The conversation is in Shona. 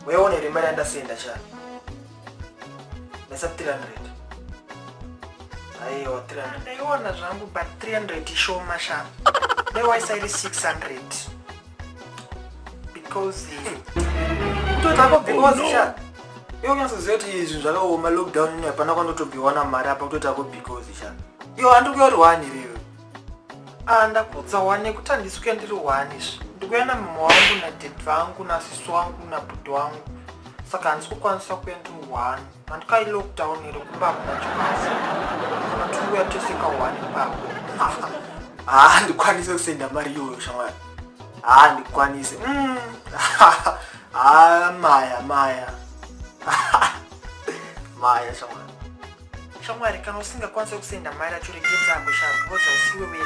Waiona here mari yandasenda sha? Ndaisa 300. Aiwa 300. Ndaiona zvangu but 300 ishoma sha. Dai waisa iri 600. Because kutotako because Oh, no. sha. Iwe unyatsoziva kuti zvinhu zvakaoma, lockdown ino, hapana kwandotobhiwana mari apa, kutotako because sha. Iwe handikuya uri one here iwe? Ah, ndakudza one nekuti handisi kuya ndiri one izvi. Ndikuya namama wangu, nadaddy vangu, nasisi wangu, nabhudhi wangu, saka handisi kukwanisa kuya ndiri one. Handikai lockdown here, kumba hakuna chikafu, kana tiri kuya tese ka one ipapo. Haa, ndikwanise kusenda mari iyoyo shamwari, haa, ndikwanise. Haa, maya maya maya shamwari. Shamwari, kana usingakwanisi kusenda mari yacho, regedza ako sha, because hausiwe wega.